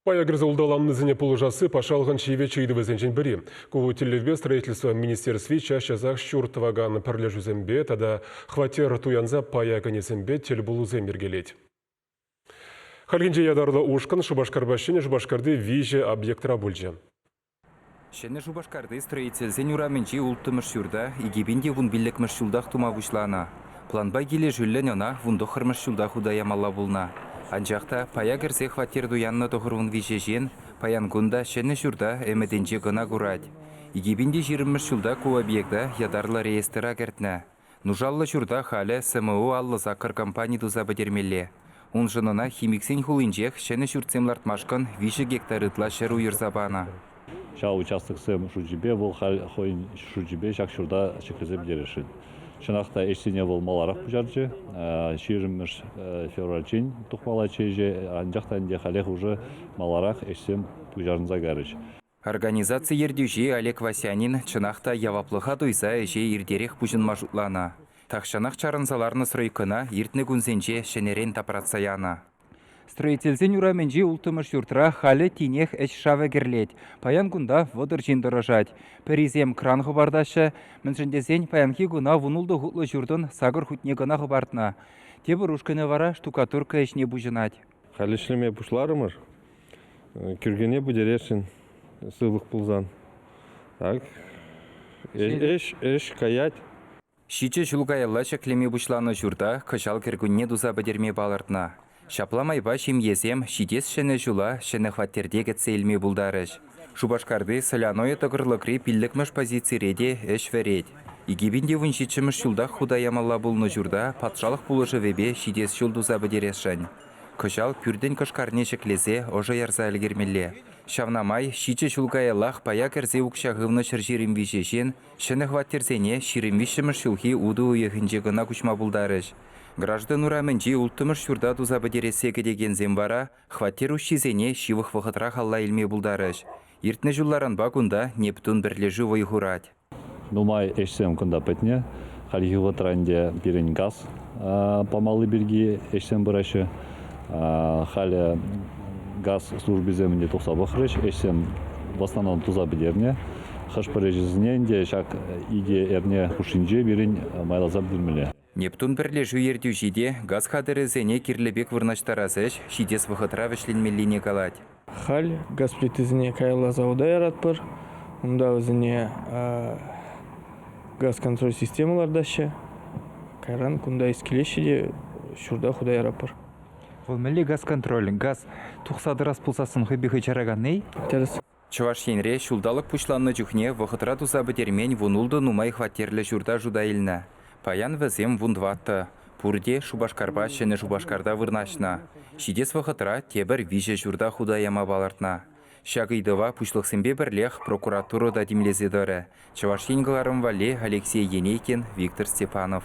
Пая кӗрсе улталаннисене пулӑшасси патшалӑхӑн ҫивӗч ыйтӑвӗсенчен пӗри. Ку тӗллевпе строительство министерстви час-часах ҫурт тӑвакан пӗрлешӳсемпе тата хваттер туянса пая кӗнисемпе тӗлпулусем йӗркелет. Хальхинче ятарлӑ ушкӑн Шупашкарпа Ҫӗнӗ Шупашкарти виҫӗ объектра пулчӗ. Ҫӗнӗ Шупашкарти строительсен урамӗнчи улттӑмӗш ҫурта 2015-мӗш ҫултах тума пуҫланӑ. Планпа килӗшӳллӗн ӑна 19-мӗш ҫулта хута ямалла пулнӑ. Анчах та пая кӗрсе хваттер туяннӑ 93 ҫын паян кун та ҫӗнӗ ҫурта ӗмӗтӗнче кӑна курать. 2020-мӗш ҫулта ку объекта ятарлӑ реестра кӗртнӗ. Нушаллӑ ҫурта халӗ СМУ 58 компани туса пӗтермелле. Уншӑн ӑна химиксен хулинчех ҫӗнӗ ҫуртсем лартмашкӑн 3 гектар ытла ҫӗр уйӑрса панӑ. Ҫав участоксем шучӗпе вӑл халь хӑйӗн шучӗпе ҫак ҫурта ҫӗклесе пӗтересшӗн. Чӑнах та ӗҫсене вӑл маларах пуҫарчӗ. 20-мӗш февральччен тухмаллаччӗ ӗҫе, анчах та ӗнтӗ халех уже маларах ӗҫсем пуҫарӑнса карӗҫ. Организаци ертӳҫи Олег Васянин чӑнах та яваплӑха туйса ӗҫе иртерех пуҫӑнма шутланӑ. Тахҫанах чарӑнса ларнӑ стройкӑна иртнӗ кунсенче ҫӗнӗрен тапратса янӑ. Строительсен урамӗнчи улттӑмӗш ҫуртра халӗ тинех ӗҫ шавӗ кӗрлет. Паян кунта 30 ҫын тӑрӑшать. Пӗрисем кран хӑпартаҫҫӗ, мӗншӗн тесен паянхи куна 16 хутлӑ ҫуртӑн сакӑр хутне кӑна хӑпартнӑ. Тепӗр ушкӑнӗ вара штукатурка ӗҫне пуҫӑнать. Халь ӗҫлеме пуҫларӑмӑр. Кӳркене пӗтересшӗн сывлӑх пулсан. Так, ӗҫ, ӗҫ каять. Ҫичӗ ҫул каялла ҫӗклеме пуҫланӑ ҫурта кӑҫал кӗркунне туса пӗтерме палӑртнӑ. Ҫапла майпа ҫемьесем ҫитес Ҫӗнӗ ҫула ҫӗнӗ хваттерте кӗтсе илме пултарӗҫ. Шупашкарти Соляное тӑкӑрлӑкри пиллӗкмӗш позицире те ӗҫ вӗрет. 2017-мӗш ҫултах хута ямалла пулнӑ ҫурта патшалӑх пулӑшӑвӗпе ҫитес ҫул туса пӗтересшӗн. Кӑҫал пӳртӗн кӑшкарне ҫӗклесе ӑшӑ ярса ӗлкӗрмелле. Ҫавна май ҫичӗ ҫул каяллах пая кӗрсе укҫа хывнӑ 123 ҫын ҫӗнӗ хваттерсене 23-мӗш ҫулхи утӑ уйӑхӗнче кӑна куҫма пултарӗҫ. Граждан урамӗнчи улттӑмӗш ҫурта туса пӗтерессе кӗтекенсем вара хваттер уҫҫисене ҫывӑх вӑхӑтрах алла илме пултарӗҫ. Иртнӗ ҫулларанпа кунта «Нептун» пӗрлешӳ вӑй хурать. Нумай ӗҫсем кунта пӗтнӗ. Хальхи вӑхӑтра ӗнтӗ пирӗн газ памалли пирки ӗҫсем пыраҫҫӗ. Халӗ газ службисем ӗнтӗ тухса пӑхрӗҫ, ӗҫсем в основном туса пӗтернӗ. Хӑш-пӗр ӗҫӗсене ӗнтӗ ҫак икӗ эрне хушшинче пирӗн майласа пӗтермелле. «Нептун» пӗрлешӳ ертӳҫи те газ хатӗрӗсене кирлӗ пек вырнаҫтарас ӗҫ ҫитес вӑхӑтра вӗҫленмеллине калать. Халь газ плитисене каялла завода яратпӑр. Унта вӗсене газ контроль системи лартаҫҫӗ. Кайран кунта ис килеҫҫӗ те ҫурта хута яратпӑр. Вӑл мӗнле газ контроль? Газ тухса тӑрас пулсассӑн хӑйпе хӑй чараканни? Тӗрӗс. Чӑваш Енре ҫулталӑк пуҫланнӑ чухне вӑхӑтра туса пӗтермен 16 нумай хваттерлӗ ҫурта шута илнӗ. Паян вӗсем 14. Пурте Шупашкарпа Ҫӗнӗ Шупашкарта вырнаҫнӑ. Ҫитес вӑхӑтра тепӗр виҫӗ ҫурта хута яма палӑртнӑ. Ҫак ыйтӑва пуҫлӑхсемпе пӗрлех прокуратура та тимлесе тӑрӗ. Чӑваш Ен кӑларӑм валли Алексей Енейкин, Виктор Степанов.